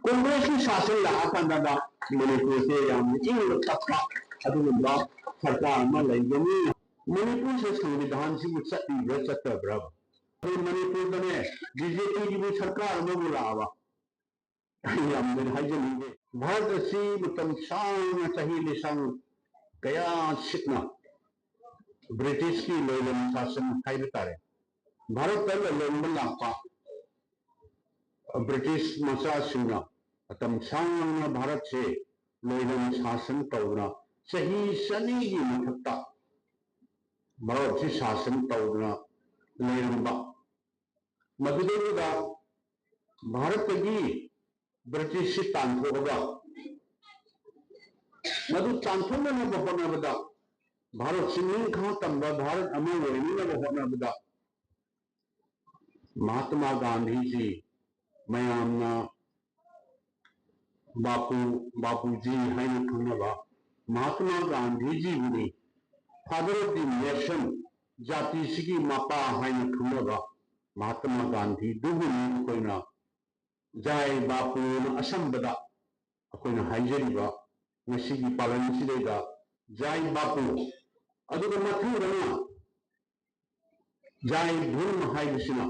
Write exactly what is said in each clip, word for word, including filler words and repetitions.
ꯀꯣꯡꯒ꯭ꯔꯦꯁꯀꯤ ꯁꯥꯁꯟ ꯂꯥꯛꯑꯀꯥꯟꯗ ꯃꯅꯤꯄꯨꯔꯁꯦ ꯌꯥꯝꯅ ꯏꯪꯅ ꯇꯞꯄ ꯑꯗꯨꯒꯨꯝꯕ ꯁꯔꯀꯥꯔ ꯑꯃ ꯂꯩꯒꯅꯤ꯫ ꯃꯅꯤꯄꯨꯔꯁꯦ ꯁꯪꯕꯤꯙꯥꯟꯁꯤꯕꯨ ꯆꯠꯂꯤꯕ꯭ꯔꯥ ꯆꯠꯇꯕ꯭ꯔꯥ? ꯑꯩꯈꯣꯏ ꯃꯅꯤꯄꯨꯔꯗꯅꯦ ꯕꯤ ꯖꯦ ꯄꯤꯒꯤꯕꯨ ꯁꯔꯀꯥꯔ ꯑꯃꯕꯨ ꯂꯥꯛꯑꯕ, ꯑꯩ ꯌꯥꯝꯅ ꯍꯥꯏꯖꯅꯤꯡꯗꯦ꯫ ꯚꯥꯔꯠ ꯑꯁꯤ ꯃꯇꯝ ꯁꯥꯡꯅ, ꯆꯍꯤ ꯂꯤꯁꯥꯡ ꯀꯌꯥ ꯁꯤꯛꯅ ꯕ꯭ꯔꯤꯇꯤꯁꯀꯤ ꯂꯣꯏꯂꯝ ꯁꯥꯁꯟ ꯍꯥꯏꯕ ꯇꯥꯔꯦ, ꯚꯥꯔꯠꯇ ꯂꯂꯣꯟꯕ ꯂꯥꯛꯄ ꯕ꯭ꯔꯤꯇꯤꯁ ꯃꯆꯥꯁꯤꯡꯅ ꯃꯇꯝ ꯁꯥꯡꯅ ꯚꯥꯔꯠꯁꯦ ꯂꯣꯏꯂꯝ ꯁꯥꯁꯟ ꯇꯧꯗꯨꯅ ꯆꯍꯤ ꯆꯅꯤꯒꯤ ꯃꯊꯛꯇ ꯚꯥꯔꯠꯁꯤ ꯁꯥꯁꯟ ꯇꯧꯗꯨꯅ ꯂꯩꯔꯝꯕ, ꯃꯗꯨꯗꯩꯗꯨꯗ ꯚꯥꯔꯠꯇꯒꯤ ꯕ꯭ꯔꯤꯇꯤꯁꯁꯤ ꯇꯥꯟꯊꯣꯛꯑꯒ, ꯃꯗꯨ ꯇꯥꯟꯊꯣꯛꯅꯅꯕ ꯍꯣꯠꯅꯕꯗ, ꯚꯥꯔꯠꯁꯤ ꯅꯤꯡꯈꯥ ꯇꯝꯕ ꯚꯥꯔꯠ ꯑꯃ ꯑꯣꯏꯅꯅꯕ ꯍꯣꯠꯅꯕꯗ ꯃꯍꯥꯇꯃꯥ ꯒꯥꯟꯙꯤꯖꯤ, ꯃꯌꯥꯝꯅ ꯕꯥꯄꯨ, ꯕꯥꯄꯨꯖꯤ ꯍꯥꯏꯅ ꯈꯪꯅꯕ ꯃꯍꯥꯇꯃꯥ ꯒꯥꯟꯙꯤꯖꯤꯕꯨꯅꯤ, Father of the Nation, ꯖꯥꯇꯤꯁꯤꯒꯤ ꯃꯄꯥ ꯍꯥꯏꯅ ꯈꯪꯅꯕ ꯃꯍꯥꯇꯃꯥ ꯒꯥꯟꯙꯤꯗꯨꯕꯨꯅꯤ ꯑꯩꯈꯣꯏꯅ ꯖꯥꯏ ꯕꯥꯄꯨꯅ ꯑꯁꯝꯕꯗ ꯑꯩꯈꯣꯏꯅ ꯍꯥꯏꯖꯔꯤꯕ ꯉꯁꯤꯒꯤ ꯄꯥꯂꯟꯁꯤꯗꯩꯗ ꯖꯥꯏ ꯕꯥꯄꯨ꯫ ꯑꯗꯨꯒ ꯃꯊꯪꯗꯅ ꯖꯥꯏ ꯚꯤꯝ ꯍꯥꯏꯕꯁꯤꯅ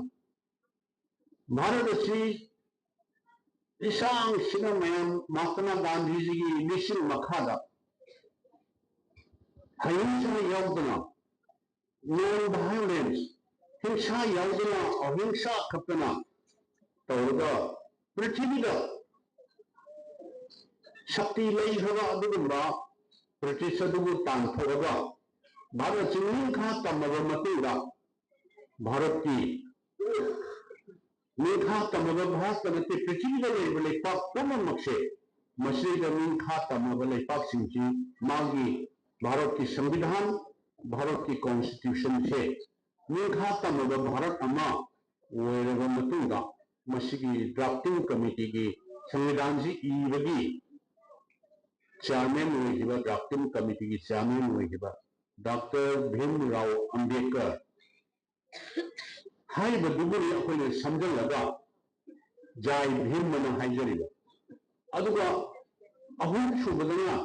ꯚꯥꯔꯠ ꯑꯁꯤ ꯂꯤꯁꯥꯡꯁꯤꯟꯅ ꯃꯌꯥꯝ ꯃꯍꯥꯇꯃꯥ ꯒꯥꯟꯙꯤꯖꯤꯒꯤ ꯂꯤꯆꯤꯟ ꯃꯈꯥꯗ ꯑꯍꯤꯡꯁꯥ ꯌꯥꯎꯗꯅ, non violence, ꯍꯤꯡꯁꯥ ꯌꯥꯎꯗꯅ ꯑꯍꯤꯡꯁꯥ ꯈꯛꯇꯅ ꯇꯧꯔꯒ ꯄ꯭ꯔꯤꯊꯤꯕꯤꯗ ꯁꯛꯇꯤ ꯂꯩꯈ꯭ꯔꯕ ꯑꯗꯨꯒꯨꯝꯕ ꯕ꯭ꯔꯤꯇꯤꯁ ꯑꯗꯨꯕꯨ ꯇꯥꯟꯊꯣꯛꯑꯒ ꯚꯥꯔꯠ ꯑꯁꯤ ꯅꯤꯡꯈꯥ ꯇꯝꯃꯕ ꯃꯇꯨꯡꯗ ꯚꯥꯔꯠꯀꯤ ꯅꯤꯡꯈꯥ ꯇꯝꯃꯕ ꯚꯥꯔꯠꯇ ꯅꯠꯇꯦ, ꯄ꯭ꯔꯤꯊꯤꯕꯤꯗ ꯂꯩꯔꯤꯕ ꯂꯩꯄꯥꯛ ꯄꯨꯝꯅꯃꯛꯁꯦ, ꯃꯁꯤꯗ ꯅꯤꯡꯈꯥ ꯇꯝꯃꯕ ꯂꯩꯄꯥꯛꯁꯤꯡꯁꯤ ꯃꯥꯒꯤ ꯚꯥꯔꯠꯀꯤ ꯁꯪꯕꯤꯙꯥꯟ, ꯚꯥꯔꯠꯀꯤ ꯀꯣꯟꯁꯇꯤꯇ꯭ꯌꯨꯁꯟꯁꯦ ꯅꯤꯡꯈꯥ ꯇꯝꯃꯕ ꯚꯥꯔꯠ ꯑꯃ ꯑꯣꯏꯔꯕ ꯃꯇꯨꯡꯗ ꯃꯁꯤꯒꯤ ꯗ꯭ꯔꯥꯐꯇꯤꯡ ꯀꯃꯤꯇꯤꯒꯤ ꯁꯪꯕꯤꯙꯥꯟꯁꯤ ꯏꯕꯒꯤ ꯆꯤꯌꯥꯔꯃꯦꯟ ꯑꯣꯏꯈꯤꯕ, ꯗ꯭ꯔꯥꯐꯇꯤꯡ ꯀꯃꯤꯇꯤꯒꯤ ꯆꯤꯌꯥꯔꯃꯦꯟ ꯑꯣꯏꯈꯤꯕ ꯗꯥꯛꯇꯔ ꯚꯤꯝ ꯔꯥꯎ ꯑꯝꯕꯦꯗꯀꯔ ꯍꯥꯏꯔꯤꯕꯗꯨꯕꯨꯅꯤ ꯑꯩꯈꯣꯏꯅ ꯁꯝꯖꯜꯂꯒ ꯖꯥꯏ ꯚꯤꯝ ꯑꯅ ꯍꯥꯏꯖꯔꯤꯕ꯫ ꯑꯗꯨꯒ ꯑꯍꯨꯝ ꯁꯨꯕꯗꯅ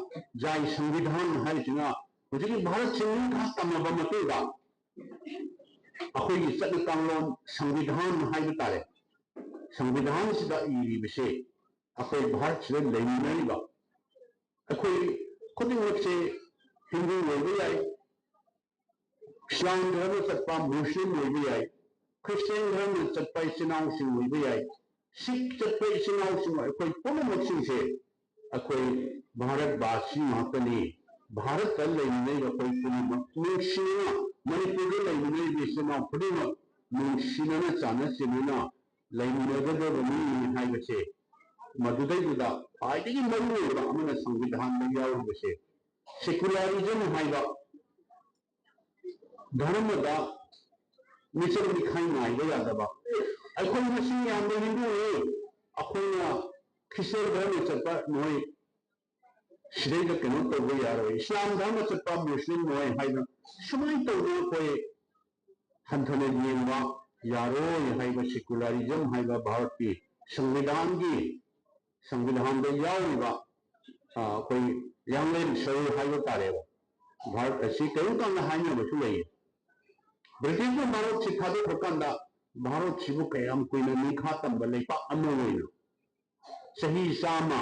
ꯖꯥꯏ ꯁꯪꯕꯤꯙꯥꯟ ꯍꯥꯏꯔꯤꯁꯤꯅ ꯍꯧꯖꯤꯛꯀꯤ ꯚꯥꯔꯠꯁꯤ ꯅꯤꯡꯈꯥ ꯇꯝꯃꯕ ꯃꯇꯨꯡꯗ ꯑꯩꯈꯣꯏꯒꯤ ꯆꯠꯅ ꯀꯥꯡꯂꯣꯟ ꯁꯪꯕꯤꯙꯥꯟ ꯍꯥꯏꯕ ꯇꯥꯔꯦ꯫ ꯁꯪꯕꯤꯙꯥꯟꯁꯤꯗ ꯏꯔꯤꯕꯁꯦ ꯑꯩꯈꯣꯏ ꯚꯥꯔꯠꯁꯤꯗ ꯂꯩꯃꯤꯟꯅꯔꯤꯕ ꯑꯩꯈꯣꯏ ꯈꯨꯗꯤꯡꯃꯛꯁꯦ ꯍꯤꯟꯗꯨ ꯑꯣꯏꯕ ꯌꯥꯏ, ꯏꯁꯂꯥꯝ ꯙꯔꯃ ꯆꯠꯄ ꯃꯨꯁꯂꯤꯝ ꯑꯣꯏꯕ ꯌꯥꯏ, ꯈ꯭ꯔꯤꯁꯇꯤꯌꯥꯟ ꯙꯔꯃ ꯆꯠꯄ ꯏꯆꯤꯟ ꯏꯅꯥꯎꯁꯤꯡ ꯑꯣꯏꯕ ꯌꯥꯏ, ꯁꯤꯈ ꯆꯠꯄ ꯏꯆꯤꯟ ꯏꯅꯥꯎꯁꯤꯡ ꯑꯩꯈꯣꯏ ꯄꯨꯝꯅꯃꯛꯁꯤꯡꯁꯦ ꯑꯩꯈꯣꯏ ꯚꯥꯔꯠ ꯚꯥꯁꯤ ꯉꯥꯛꯇꯅꯤ꯫ ꯚꯥꯔꯠꯇ ꯂꯩꯃꯤꯟꯅꯔꯤꯕ ꯑꯩꯈꯣꯏ ꯄꯨꯝꯅꯃꯛ ꯅꯨꯡꯁꯤꯅꯅ, ꯃꯅꯤꯄꯨꯔꯗ ꯂꯩꯃꯤꯟꯅꯔꯤꯕ ꯏꯆꯤꯟ ꯏꯅꯥꯎ ꯈꯨꯗꯤꯡꯃꯛ ꯅꯨꯡꯁꯤꯅꯅ ꯆꯥꯟꯅ ꯆꯦꯟꯅꯅ ꯂꯩꯃꯤꯟꯅꯒꯗꯕꯅꯤ ꯍꯥꯏꯕꯁꯦ ꯃꯗꯨꯗꯩꯗꯨꯗ ꯈ꯭ꯋꯥꯏꯗꯒꯤ ꯃꯔꯨꯑꯣꯏꯕ ꯑꯃꯅ ꯁꯪꯕꯤꯙꯥꯟꯗ ꯌꯥꯎꯔꯤꯕꯁꯦ ꯁꯦꯀꯨꯂꯔꯤꯖꯝ ꯍꯥꯏꯕ ꯙꯔꯃꯗ ꯃꯤꯆꯪ ꯃꯤꯈꯥꯏ ꯅꯥꯏꯕ ꯌꯥꯗꯕ꯫ ꯑꯩꯈꯣꯏ ꯃꯁꯤꯡ ꯌꯥꯝꯕ ꯍꯤꯟꯗꯨꯅꯤ, ꯑꯩꯈꯣꯏꯅ ꯈ꯭ꯔꯤꯁꯇꯤꯌꯥꯟ ꯙꯔꯃ ꯆꯠꯄ ꯅꯣꯏ ꯁꯤꯗꯩꯗ ꯀꯩꯅꯣ ꯇꯧꯕ ꯌꯥꯔꯣꯏ, ꯏꯁꯂꯥꯝ ꯙꯔꯃ ꯆꯠꯄ ꯃꯨꯁꯂꯤꯝ ꯅꯣꯏ ꯍꯥꯏꯅ ꯁꯨꯃꯥꯏꯅ ꯇꯧꯗꯅ ꯑꯩꯈꯣꯏ ꯍꯟꯊꯅ ꯌꯦꯡꯕ ꯌꯥꯔꯣꯏ ꯍꯥꯏꯕ ꯁꯦꯀꯨꯂꯔꯤꯖꯝ ꯍꯥꯏꯕ ꯚꯥꯔꯠꯀꯤ ꯁꯪꯕꯤꯙꯥꯟꯒꯤ, ꯁꯪꯕꯤꯙꯥꯟꯗ ꯌꯥꯎꯔꯤꯕ, ꯑ, ꯑꯩꯈꯣꯏ ꯌꯥꯡꯂꯦꯟ ꯁꯔꯨ ꯍꯥꯏꯕ ꯇꯥꯔꯦꯕ꯫ ꯚꯥꯔꯠ ꯑꯁꯤ ꯀꯔꯤꯒꯨꯝꯕ ꯀꯥꯟꯗ ꯍꯥꯏꯅꯕꯁꯨ ꯂꯩꯌꯦ꯫ ꯕ꯭ꯔꯤꯇꯤꯁꯅ ꯚꯥꯔꯠꯁꯤ ꯊꯥꯗꯣꯛꯈ꯭ꯔꯀꯥꯟꯗ ꯚꯥꯔꯠꯁꯤꯕꯨ ꯀꯌꯥꯝ ꯀꯨꯏꯅ ꯅꯤꯡꯈꯥ ꯇꯝꯕ ꯂꯩꯄꯥꯛ ꯑꯃ ꯑꯣꯏꯅ ꯆꯍꯤ ꯆꯥꯝꯃ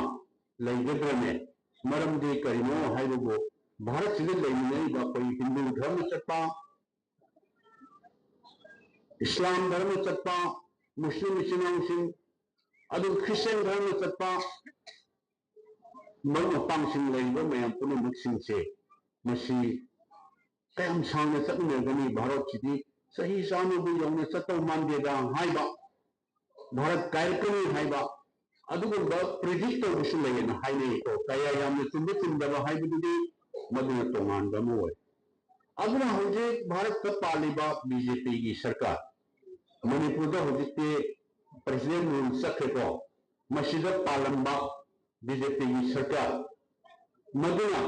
ꯂꯩꯒꯗ꯭ꯔꯅꯦ? ꯃꯔꯝꯗꯤ ꯀꯔꯤꯅꯣ ꯍꯥꯏꯕꯕꯨ ꯚꯥꯔꯠꯁꯤꯗ ꯂꯩꯃꯤꯟꯅꯔꯤꯕ ꯑꯩꯈꯣꯏ ꯍꯤꯟꯗꯨ ꯙꯔꯃ ꯆꯠꯄ, ꯏꯁꯂꯥꯝ ꯙꯔꯃ ꯆꯠꯄ, ꯃꯨꯁꯂꯤꯝ ꯏꯆꯤꯟ ꯏꯅꯥꯎꯁꯤꯡ, ꯑꯗꯨꯒ ꯈ꯭ꯔꯤꯁꯇꯤꯌꯥꯟ ꯙꯔꯃ ꯆꯠꯄ, ꯃꯔꯨꯞ ꯃꯄꯥꯡꯁꯤꯡ ꯂꯩꯔꯤꯕ ꯃꯌꯥꯝ ꯄꯨꯝꯅꯃꯛꯁꯤꯡꯁꯦ ꯃꯁꯤ ꯀꯌꯥꯝ ꯁꯥꯡꯅ ꯆꯠꯃꯤꯟꯅꯒꯅꯤ? ꯚꯥꯔꯠꯁꯤꯗꯤ ꯆꯍꯤ ꯆꯥꯝꯃꯕꯨ ꯌꯧꯅ ꯆꯠꯇꯧ ꯃꯥꯟꯗꯦꯗ ꯍꯥꯏꯕ, ꯚꯥꯔꯠ ꯀꯥꯏꯔꯛꯀꯅꯤ ꯍꯥꯏꯕ ꯑꯗꯨꯒꯨꯝꯕ ꯄ꯭ꯔꯤꯗꯤꯛ ꯇꯧꯕꯁꯨ ꯂꯩꯌꯦꯅ ꯍꯥꯏꯅꯩꯀꯣ꯫ ꯀꯌꯥ ꯌꯥꯝꯅ ꯆꯨꯝꯕ ꯆꯨꯝꯗꯕ ꯍꯥꯏꯕꯗꯨꯗꯤ ꯃꯗꯨꯅ ꯇꯣꯉꯥꯟꯕ ꯑꯃ ꯑꯣꯏ꯫ ꯑꯗꯨꯅ ꯍꯧꯖꯤꯛ ꯚꯥꯔꯠꯇ ꯄꯥꯜꯂꯤꯕ ꯕꯤ ꯖꯦ ꯄꯤꯒꯤ ꯁꯔꯀꯥꯔ, ꯃꯅꯤꯄꯨꯔꯗ ꯍꯧꯖꯤꯛꯇꯤ ꯄ꯭ꯔꯦꯁꯤꯗꯦꯟ ꯔꯨꯜ ꯆꯠꯈ꯭ꯔꯦꯀꯣ, ꯃꯁꯤꯗ ꯄꯥꯜꯂꯝꯕ ꯕꯤ ꯖꯦ ꯄꯤꯒꯤ ꯁꯔꯀꯥꯔ ꯃꯗꯨꯅ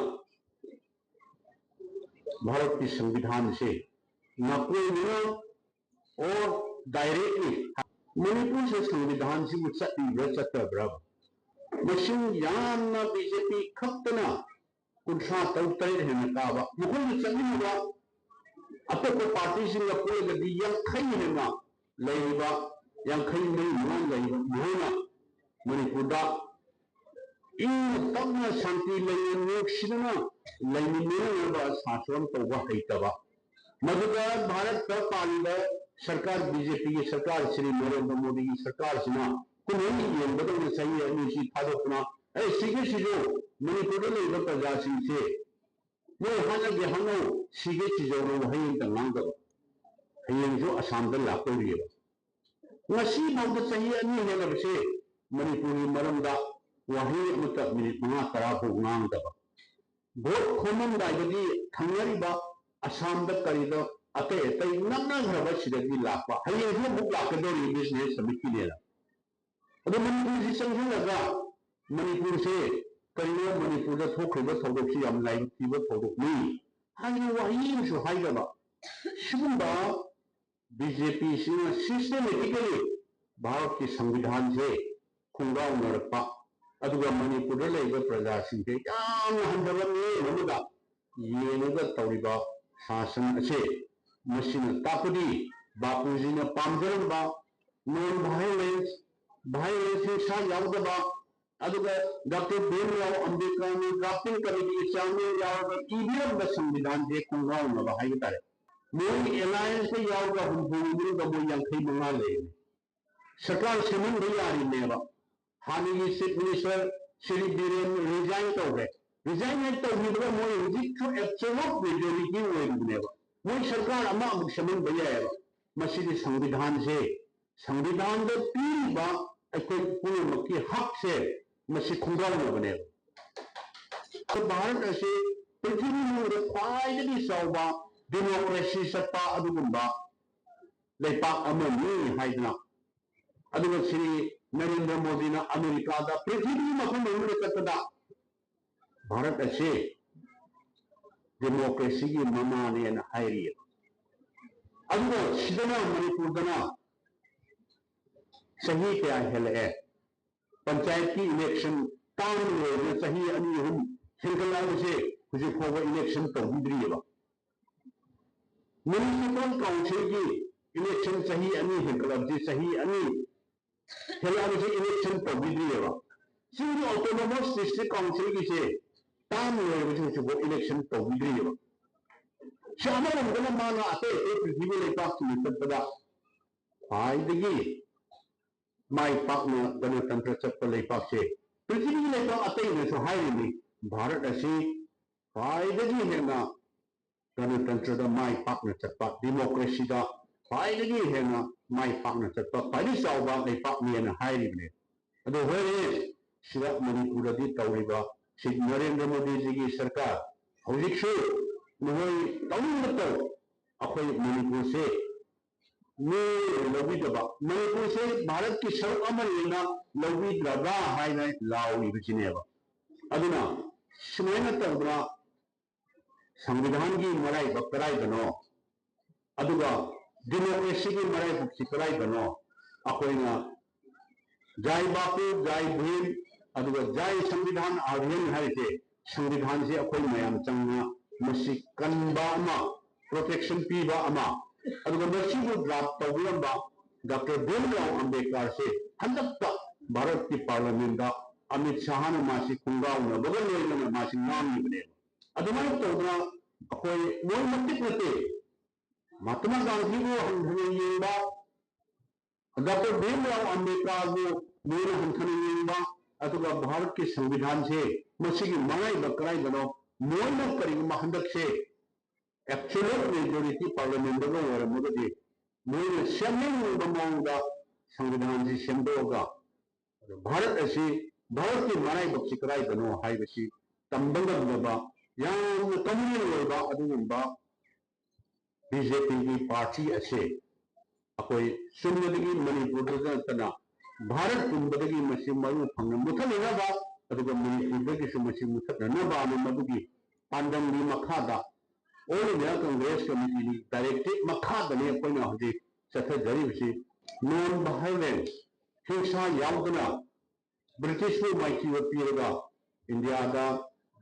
ꯚꯥꯔꯠꯀꯤ ꯁꯪꯕꯤꯙꯥꯟꯁꯦ ꯅꯥꯀꯣꯏꯅꯅ ꯑꯣꯔ ꯗꯥꯏꯔꯦꯛꯂꯤ ꯃꯅꯤꯄꯨꯔꯁꯦ ꯁꯪꯕꯤꯙꯥꯟꯁꯤꯕꯨ ꯆꯠꯂꯤꯕ꯭ꯔꯥ ꯆꯠꯇꯕ꯭ꯔꯥ? ꯃꯁꯤꯡ ꯌꯥꯝꯅ ꯕꯤ ꯖꯦ ꯄꯤ ꯈꯛꯇꯅ ꯀꯨꯟꯊ꯭ꯔꯥ ꯇꯔꯨꯛ ꯇꯔꯦꯠ ꯍꯦꯟꯅ ꯀꯥꯕ, ꯃꯈꯣꯏꯒ ꯆꯠꯃꯤꯟꯅꯕ ꯑꯇꯣꯞꯄ ꯄꯥꯔꯇꯤꯁꯤꯡꯒ ꯄꯨꯜꯂꯒꯗꯤ ꯌꯥꯡꯈꯩ ꯍꯦꯟꯅ ꯂꯩꯔꯤꯕ, ꯌꯥꯡꯈꯩ ꯃꯔꯤ ꯃꯉꯥ ꯂꯩꯔꯤꯕ ꯃꯈꯣꯏꯅ ꯃꯅꯤꯄꯨꯔꯗ ꯏꯪꯅ ꯇꯞꯅ ꯁꯥꯟꯇꯤ ꯂꯩꯅ ꯅꯨꯡꯁꯤꯅꯅ ꯂꯩꯃꯤꯟꯅꯅꯕ ꯁꯥꯁꯣꯟ ꯇꯧꯕ ꯍꯩꯇꯕ, ꯃꯗꯨꯗ ꯚꯥꯔꯠꯇ ꯄꯥꯜꯂꯤꯕ ꯁꯔꯀꯥꯔ, ꯕꯤ ꯖꯦ ꯄꯤꯒꯤ ꯁꯔꯀꯥꯔ, ꯁ꯭ꯔꯤ ꯅꯔꯦꯟꯗ꯭ꯔ ꯃꯣꯗꯤꯒꯤ ꯁꯔꯀꯥꯔꯁꯤꯅ ꯀꯨꯝꯍꯩ ꯌꯦꯡꯕꯗꯧꯅ ꯆꯍꯤ ꯑꯅꯤꯁꯤ ꯊꯥꯗꯣꯛꯇꯨꯅ, "ꯑꯦ, ꯁꯤꯒꯦ ꯁꯤꯖꯧ, ꯃꯅꯤꯄꯨꯔꯗ ꯂꯩꯕ ꯄ꯭ꯔꯖꯥꯁꯤꯡꯁꯦ ꯅꯣꯏ ꯍꯥꯠꯅꯒꯦ ꯍꯥꯠꯅꯧ, ꯁꯤꯒꯦ ꯁꯤꯖꯧꯅ" ꯋꯥꯍꯩ ꯑꯃꯇ ꯉꯥꯡꯗꯕ꯫ ꯍꯌꯦꯡꯁꯨ ꯑꯁꯥꯝꯗ ꯂꯥꯛꯇꯧꯔꯤꯑꯕ꯫ ꯉꯁꯤ ꯐꯥꯎꯗ ꯆꯍꯤ ꯑꯅꯤ ꯍꯦꯜꯂꯕꯁꯦ ꯃꯅꯤꯄꯨꯔꯒꯤ ꯃꯔꯝꯗ ꯋꯥꯍꯩ ꯑꯃꯇ ꯃꯤꯅꯤꯠ ꯃꯉꯥ ꯇꯔꯥ ꯐꯥꯎ ꯉꯥꯡꯗꯕ꯫ ꯚꯣꯠ ꯈꯣꯝꯃꯝꯗꯥꯏꯗꯗꯤ ꯊꯪꯅꯔꯤꯕ ꯑꯁꯥꯝꯗ ꯀꯔꯤꯗ ꯑꯇꯩ ꯑꯇꯩ ꯅꯛꯅꯈ꯭ꯔꯕ ꯁꯤꯗꯒꯤ ꯂꯥꯛꯄ, ꯍꯌꯦꯡꯁꯨ ꯑꯃꯨꯛ ꯂꯥꯛꯀꯗꯧꯔꯤ ꯕꯤꯖꯤꯅꯦꯁ ꯁꯃꯤꯠꯀꯤꯅꯦꯅ꯫ ꯑꯗꯣ ꯃꯅꯤꯄꯨꯔꯁꯤ ꯆꯪꯁꯤꯜꯂꯒ ꯃꯅꯤꯄꯨꯔꯁꯦ ꯀꯔꯤꯅꯣ, ꯃꯅꯤꯄꯨꯔꯗ ꯊꯣꯛꯈ꯭ꯔꯤꯕ ꯊꯧꯗꯣꯛꯁꯤ ꯌꯥꯝ ꯂꯥꯏꯕꯛ ꯊꯤꯕ ꯊꯧꯗꯣꯛꯅꯤ ꯍꯥꯏꯅ ꯋꯥꯍꯩ ꯑꯃꯁꯨ ꯍꯥꯏꯗꯕ, ꯁꯤꯒꯨꯝꯕ ꯕꯤ ꯖꯦ ꯄꯤꯁꯤꯅ systematically ꯚꯥꯔꯠꯀꯤ ꯁꯪꯕꯤꯙꯥꯟꯁꯦ ꯈꯣꯡꯒꯥꯎꯅꯔꯛꯄ, ꯑꯗꯨꯒ ꯃꯅꯤꯄꯨꯔꯗ ꯂꯩꯔꯤꯕ ꯄ꯭ꯔꯖꯥꯁꯤꯡꯁꯦ ꯌꯥꯝꯅ ꯍꯟꯊꯕ ꯃꯤꯠꯌꯦꯡ ꯑꯃꯗ ꯌꯦꯡꯉꯒ ꯇꯧꯔꯤꯕ ꯁꯥꯁꯟ ꯑꯁꯦ, ꯃꯁꯤꯅ ꯇꯥꯛꯄꯗꯤ ꯕꯥꯄꯨꯖꯤꯅ ꯄꯥꯝꯖꯔꯝꯕ non violence, violence ꯍꯤꯡꯁꯥ ꯌꯥꯎꯗꯕ, ꯑꯗꯨꯒ ꯗꯥꯛꯇꯔ ꯚꯤꯝꯔꯥꯎ ꯑꯝꯕꯦꯗꯀꯔꯅ drafting committee ꯒꯤ chairman ꯌꯥꯎꯔꯒ ꯏꯕꯤꯔꯝꯕ ꯁꯪꯕꯤꯙꯥꯟꯁꯦ ꯈꯣꯡꯒꯥꯎꯅꯕ ꯍꯥꯏꯕ ꯇꯥꯔꯦ꯫ ꯃꯣꯏ alliance ꯇ ꯌꯥꯎꯔꯒ ꯍꯨꯝꯐꯨꯒꯤ ꯃꯅꯨꯡꯗ ꯃꯣꯏ ꯌꯥꯡꯈꯩ ꯃꯉꯥ ꯂꯩꯔꯤꯅꯦ꯫ ꯁꯔꯀꯥꯔ ꯁꯦꯝꯍꯟꯕ ꯌꯥꯔꯤꯅꯦꯕ꯫ ꯍꯥꯟꯅꯒꯤ chief minister Shri Biren resign ꯇꯧꯈ꯭ꯔꯦ꯫ Resign ꯍꯦꯛ ꯇꯧꯈꯤꯕꯒ ꯃꯣꯏ ꯍꯧꯖꯤꯛꯁꯨ absolute majority ꯑꯣꯏꯔꯤꯕꯅꯦꯕ꯫ ꯃꯣꯏ ꯁꯔꯀꯥꯔ ꯑꯃ ꯑꯃꯨꯛ ꯁꯦꯝꯍꯟꯕ ꯌꯥꯏꯑꯕ꯫ ꯃꯁꯤꯗꯤ ꯁꯪꯕꯤꯙꯥꯟꯁꯦ, ꯁꯪꯕꯤꯙꯥꯟꯗ ꯄꯤꯔꯤꯕ ꯑꯩꯈꯣꯏ ꯄꯨꯝꯅꯃꯛꯀꯤ ꯍꯛꯁꯦ, ꯃꯁꯤ ꯈꯣꯡꯒꯥꯎꯅꯕꯅꯦꯕ꯫ ꯚꯥꯔꯠ ꯑꯁꯤ ꯄ꯭ꯔꯤꯊꯤꯕꯤ ꯃꯅꯨꯡꯗ ꯈ꯭ꯋꯥꯏꯗꯒꯤ ꯆꯥꯎꯕ democracy ꯆꯠꯄ ꯑꯗꯨꯒꯨꯝꯕ ꯂꯩꯄꯥꯛ ꯑꯃꯅꯤ ꯍꯥꯏꯗꯅ, ꯑꯗꯨꯒ ꯁ꯭ꯔꯤ ꯅꯔꯦꯟꯗ꯭ꯔ ꯃꯣꯗꯤꯅ ꯑꯃꯦꯔꯤꯀꯥꯗ ꯄ꯭ꯔꯤꯊꯤꯕꯤ ꯃꯐꯝ ꯑꯃꯗ ꯆꯠꯄꯗ ꯚꯥꯔꯠ ꯑꯁꯤ democracy ꯒꯤ ꯃꯃꯥꯅꯦꯅ ꯍꯥꯏꯔꯤꯑꯕ꯫ ꯑꯗꯨꯒ ꯁꯤꯗꯅ ꯃꯅꯤꯄꯨꯔꯗꯅ ꯆꯍꯤ ꯀꯌꯥ ꯍꯦꯜꯂꯛꯑꯦ, ꯄꯟꯆꯥꯌꯠꯀꯤ ꯏꯂꯦꯛꯁꯟ ꯇꯥꯝ ꯂꯣꯏꯔꯒ ꯆꯍꯤ ꯑꯅꯤ ꯑꯍꯨꯝ ꯍꯦꯟꯒꯠꯂꯛꯑꯕꯁꯦ ꯍꯧꯖꯤꯛ ꯐꯥꯎꯕ ꯏꯂꯦꯛꯁꯟ ꯇꯧꯕꯤꯗ꯭ꯔꯤꯑꯕ꯫ ꯃ꯭ꯌꯨꯅꯤꯁꯤꯄꯥꯜ ꯀꯥꯎꯟꯁꯤꯜꯒꯤ ꯏꯂꯦꯛꯁꯟ ꯆꯍꯤ ꯑꯅꯤ ꯍꯦꯟꯒꯠꯂꯛꯑꯕꯁꯦ ꯆꯍꯤ ꯑꯅꯤ ꯍꯦꯜꯂꯛꯑꯕꯁꯦ ꯏꯂꯦꯛꯁꯟ ꯇꯧꯕꯤꯗ꯭ꯔꯤꯑꯕ꯫ ꯆꯤꯡꯒꯤ ꯑꯣꯇꯣꯅꯣꯃꯁ ꯗꯤꯁꯇ꯭ꯔꯤꯛ ꯀꯥꯎꯟꯁꯤꯜꯒꯤꯁꯦ ꯇꯥꯝ ꯂꯣꯏꯔꯕꯁꯦ ꯍꯧꯖꯤꯛꯐꯥꯎ ꯏꯂꯦꯛꯁꯟ ꯇꯧꯕꯤꯗ꯭ꯔꯤꯑꯕ꯫ ꯁꯤ ꯑꯃꯔꯣꯝꯗꯅ ꯃꯥꯅ ꯑꯇꯩ ꯑꯇꯩ ꯄ꯭ꯔꯤꯊꯤꯕꯤ ꯂꯩꯄꯥꯛꯁꯤꯡꯗ ꯆꯠꯄꯗ ꯈ꯭ꯋꯥꯏꯗꯒꯤ ꯃꯥꯏ ꯄꯥꯛꯅ ꯒꯅꯇꯟꯇ꯭ꯔ ꯆꯠꯄ ꯂꯩꯄꯥꯛꯁꯦ ꯄ꯭ꯔꯤꯊꯤꯕꯤꯒꯤ ꯂꯩꯄꯥꯛ ꯑꯇꯩꯅꯁꯨ ꯍꯥꯏꯔꯤꯅꯤ, ꯚꯥꯔꯠ ꯑꯁꯤ ꯈ꯭ꯋꯥꯏꯗꯒꯤ ꯍꯦꯟꯅ ꯒꯅꯇꯟꯇ꯭ꯔꯗ ꯃꯥꯏ ꯄꯥꯛꯅ ꯆꯠꯄ, ꯗꯤꯃꯣꯀ꯭ꯔꯦꯁꯤꯗ ꯈ꯭ꯋꯥꯏꯗꯒꯤ ꯍꯦꯟꯅ ꯃꯥꯏ ꯄꯥꯛꯅ ꯆꯠꯄ, ꯈ꯭ꯋꯥꯏꯗꯒꯤ ꯆꯥꯎꯕ ꯂꯩꯄꯥꯛꯅꯦꯅ ꯍꯥꯏꯔꯤꯕꯅꯦ꯫ ꯑꯗꯣ ꯍꯣꯏꯅꯦ, ꯁꯤꯗ ꯃꯅꯤꯄꯨꯔꯗꯗꯤ ꯇꯧꯔꯤꯕ ꯁꯤ ꯅꯔꯦꯟꯗ꯭ꯔ ꯃꯣꯗꯤꯖꯤꯒꯤ ꯁꯔꯀꯥꯔ ꯍꯧꯖꯤꯛꯁꯨ ꯃꯈꯣꯏ ꯇꯧꯅꯤꯡꯕ ꯇꯧ, ꯑꯩꯈꯣꯏ ꯃꯅꯤꯄꯨꯔꯁꯦ ꯃꯤꯑꯣꯏꯅ ꯂꯧꯕꯤꯗꯕ, ꯃꯅꯤꯄꯨꯔꯁꯦ ꯚꯥꯔꯠꯀꯤ ꯁꯔꯨꯛ ꯑꯃꯅꯤꯅ ꯂꯧꯕꯤꯗ꯭ꯔꯕ꯭ꯔꯥ ꯍꯥꯏꯅ ꯂꯥꯎꯔꯤꯕꯁꯤꯅꯦꯕ꯫ ꯑꯗꯨꯅ ꯁꯨꯃꯥꯏꯅ ꯇꯧꯗꯅ ꯁꯪꯕꯤꯙꯥꯟꯒꯤ ꯃꯔꯥꯏꯕꯛ ꯀꯗꯥꯏꯗꯅꯣ, ꯑꯗꯨꯒ ꯗꯤꯃꯣꯀ꯭ꯔꯦꯁꯤꯒꯤ ꯃꯔꯥꯏꯕꯛꯁꯤ ꯀꯗꯥꯏꯗꯅꯣ? ꯑꯩꯈꯣꯏꯅ ꯖꯥꯏ ꯕꯥꯄꯨ, ꯖꯥꯏ ꯚꯤꯝ, ꯑꯗꯨꯒ ꯖꯥꯏ ꯁꯪꯕꯤꯙꯥꯟ ꯑꯚꯤꯌꯥꯟ ꯍꯥꯏꯔꯤꯁꯦ, ꯁꯪꯕꯤꯙꯥꯟꯁꯤ ꯑꯩꯈꯣꯏ ꯃꯌꯥꯝ ꯆꯪꯅ ꯃꯁꯤ ꯀꯟꯕ ꯑꯃ, ꯄ꯭ꯔꯣꯇꯦꯛꯁꯟ ꯄꯤꯕ ꯑꯃ, ꯑꯗꯨꯒ ꯃꯁꯤꯕꯨ ꯗ꯭ꯔꯥꯐ ꯇꯧꯕꯤꯔꯝꯕ ꯗꯣꯛꯇꯔ ꯚꯤꯝꯔꯥꯎ ꯑꯝꯕꯦꯗꯀꯔꯁꯦ ꯍꯟꯗꯛꯇ ꯚꯥꯔꯠꯀꯤ ꯄꯥꯔꯂꯤꯌꯥꯃꯦꯟꯗ ꯑꯃꯤꯠ ꯁꯥꯍꯅ ꯃꯥꯁꯤ ꯈꯣꯡꯒꯥꯎꯅꯕꯒ ꯂꯣꯏꯅꯅ ꯃꯥꯁꯤ ꯉꯥꯡꯂꯤꯕꯅꯦꯕ꯫ ꯑꯗꯨꯃꯥꯏꯅ ꯇꯧꯗꯅ ꯑꯩꯈꯣꯏ ꯃꯣꯏ ꯃꯇꯤꯛ ꯅꯠꯇꯦ, ꯃꯍꯥꯇꯃꯥ ꯒꯥꯟꯙꯤꯕꯨ ꯍꯟꯊꯅ ꯌꯦꯡꯕ, ꯗꯣꯛꯇꯔ ꯚꯤꯝꯔꯥꯎ ꯑꯝꯕꯦꯗꯀꯔꯕꯨ ꯃꯣꯏꯅ ꯍꯟꯊꯅ ꯌꯦꯡꯕ, ꯑꯗꯨꯒ ꯚꯥꯔꯠꯀꯤ ꯁꯪꯕꯤꯙꯥꯟꯁꯦ ꯃꯁꯤꯒꯤ ꯃꯔꯥꯏꯕꯛ ꯀꯗꯥꯏꯗꯅꯣ, ꯃꯣꯏꯅ ꯀꯔꯤꯒꯨꯝꯕ ꯍꯟꯗꯛꯁꯦ ꯑꯦꯕꯁꯣꯂꯨꯠ ꯃꯦꯖꯣꯔꯤꯇꯤ ꯄꯥꯔꯂꯤꯌꯥꯃꯦꯟꯗꯒ ꯑꯣꯏꯔꯝꯃꯒꯗꯤ ꯃꯣꯏꯅ ꯁꯦꯝꯅꯤꯡꯕ ꯃꯑꯣꯡꯗ ꯁꯪꯕꯤꯙꯥꯟꯁꯤ ꯁꯦꯝꯗꯣꯛꯑꯒ ꯑꯗꯣ ꯚꯥꯔꯠ ꯑꯁꯤ, ꯚꯥꯔꯠꯀꯤ ꯃꯔꯥꯏꯕꯛꯁꯤ ꯀꯗꯥꯏꯗꯅꯣ ꯍꯥꯏꯕꯁꯤ ꯇꯝꯕ ꯉꯝꯗꯕ, ꯌꯥꯝꯅ ꯀꯃꯟ ꯑꯣꯏꯕ ꯑꯗꯨꯒꯨꯝꯕ ꯕꯤ ꯖꯦ ꯄꯤꯒꯤ ꯄꯥꯔꯇꯤ ꯑꯁꯤ ꯑꯩꯈꯣꯏ ꯆꯨꯝꯅꯗꯒꯤ ꯃꯅꯤꯄꯨꯔꯗ ꯅꯠꯇꯅ ꯚꯥꯔꯠ ꯄꯨꯝꯕꯗꯒꯤ ꯃꯁꯤ ꯃꯔꯨ ꯐꯪꯅ ꯃꯨꯊꯠꯅꯅꯕ, ꯑꯗꯨꯒ ꯃꯅꯤꯄꯨꯔꯗꯒꯤꯁꯨ ꯃꯁꯤ ꯃꯨꯊꯠꯅꯅꯕ ꯑꯃ ꯃꯗꯨꯒꯤ ꯄꯥꯟꯗꯝꯒꯤ ꯃꯈꯥꯗ ꯑꯣꯜ ꯏꯟꯗꯤꯌꯥ ꯀꯪꯒ꯭ꯔꯦꯁ ꯀꯃꯤꯇꯤꯒꯤ ꯗꯥꯏꯔꯦꯛꯇꯤꯞ ꯃꯈꯥꯗꯅꯤ ꯑꯩꯈꯣꯏꯅ ꯍꯧꯖꯤꯛ ꯆꯠꯊꯖꯔꯤꯕꯁꯤ꯫ ꯅꯣꯟ ꯚꯥꯏꯑꯣꯂꯦꯟꯁ, ꯍꯤꯡꯁꯥ ꯌꯥꯎꯗꯅ ꯕ꯭ꯔꯤꯇꯤꯁꯄꯨ ꯃꯥꯏꯊꯤꯕ ꯄꯤꯔꯒ ꯏꯟꯗꯤꯌꯥꯗ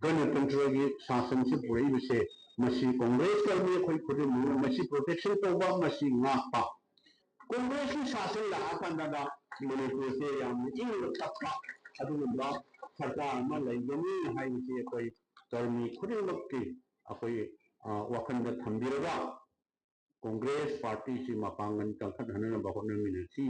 ꯒꯅꯇꯟꯇ꯭ꯔꯒꯤ ꯁꯥꯁꯟꯁꯤ ꯄꯨꯔꯛꯏꯕꯁꯦ, ꯃꯁꯤ ꯀꯣꯡꯒ꯭ꯔꯦꯁ ꯀꯔꯃꯤ ꯑꯩꯈꯣꯏ ꯈꯨꯗꯤꯡꯃꯛꯅ ꯃꯁꯤ ꯄ꯭ꯔꯣꯇꯦꯛꯁꯟ ꯇꯧꯕ, ꯃꯁꯤ ꯉꯥꯛꯄ꯫ ꯀꯣꯡꯒ꯭ꯔꯦꯁꯀꯤ ꯁꯥꯁꯟ ꯂꯥꯛꯑꯀꯥꯟꯗ ꯃꯅꯤꯄꯨꯔꯁꯦ ꯌꯥꯝꯅ ꯏꯪꯅ ꯇꯞꯄ ꯑꯗꯨꯒꯨꯝꯕ ꯁꯔꯀꯥꯔ ꯑꯃ ꯂꯩꯒꯅꯤ ꯍꯥꯏꯕꯁꯤ ꯑꯩꯈꯣꯏ ꯀꯔꯃꯤ ꯈꯨꯗꯤꯡꯃꯛꯀꯤ ꯑꯩꯈꯣꯏ, ꯑ, ꯋꯥꯈꯜꯗ ꯊꯝꯕꯤꯔꯒ ꯀꯣꯡꯒ꯭ꯔꯦꯁ ꯄꯥꯔꯇꯤꯁꯤ ꯃꯄꯥꯡꯒꯜ ꯀꯟꯈꯠꯍꯟꯅꯕ ꯍꯣꯠꯅꯃꯤꯟꯅꯁꯤ꯫